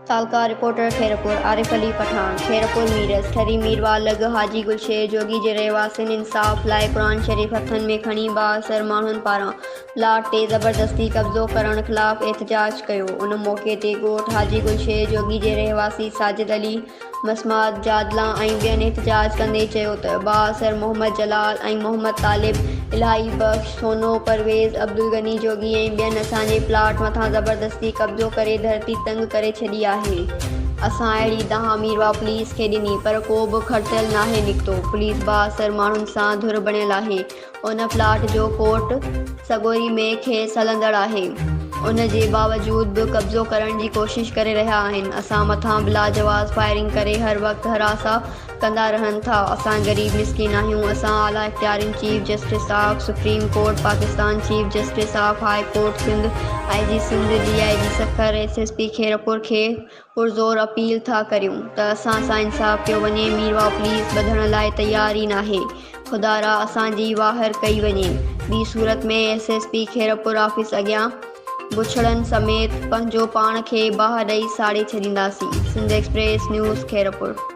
تعلقه، reporter, Khairpur, عارف علي پٺاڻ، خيرپور ميرس، ٺري ميرواهه لڳ حاجي گلشير جوڳي جي رهواسين انصاف لاء قرآن شريف هٿن ۾ کڻي بااثر ماڻهن پاران پلاٽ تي زبردستي قبضو ڪرڻ خلاف احتجاج ڪيو ان موقعي تي ڳوٺ حاجي گلشير جوڳي جي رهواسي ساجد علي مسمات جادلان ۽ ٻين احتجاج ڪندي چيو ته بااثر محمد جلال ۽ محمد طالب، الاهي بخش، سونو، پرويز، عبدالغني جوڳي ۽ ٻين اسان جي پلاٽ مٿان زبردستي قبضو ڪري ڌرتي تنگ ڪري ڇڏي آهي. اسان اهڙي دانهن ميرواهه پوليس کي ڏني پر ڪو به کڙتيل ناهي نڪتو، پوليس بااثر ماڻهن سان ڌر بڻيل آهي. ان پلاٽ جو ڪورٽ سڳوري ۾ کيس هلندڙ آهي ان جي باوجود به قبضو ڪرڻ جي ڪوشش ڪري رهيا آهن اسان مٿان بلاجواز فائرنگ ڪري هر وقت هراسان ڪندا رهن ٿا اسان غريب مسڪين آهيون اسان اعليٰ اختيارين chief justice of supreme court Pakistan chief justice of high court Sindh I G Sindh D I G Sukkur S S P Khairpur کي پرزور اپيل ٿا ڪريون ته اسان سان انصاف ڪيو وڃي ميرواهه پوليس ٻڌڻ لاء تيار ئي ناهي خدارا اسان جي واهر ڪئي وڃي ٻي صورت ۾ S S P Khairpur office اڳيان بڇڙن سميت پنهنجو پاڻ کي باهه ڏئي ساڙي ڇڏينداسين سنڌ ايڪسپريس نيوز خيرپور.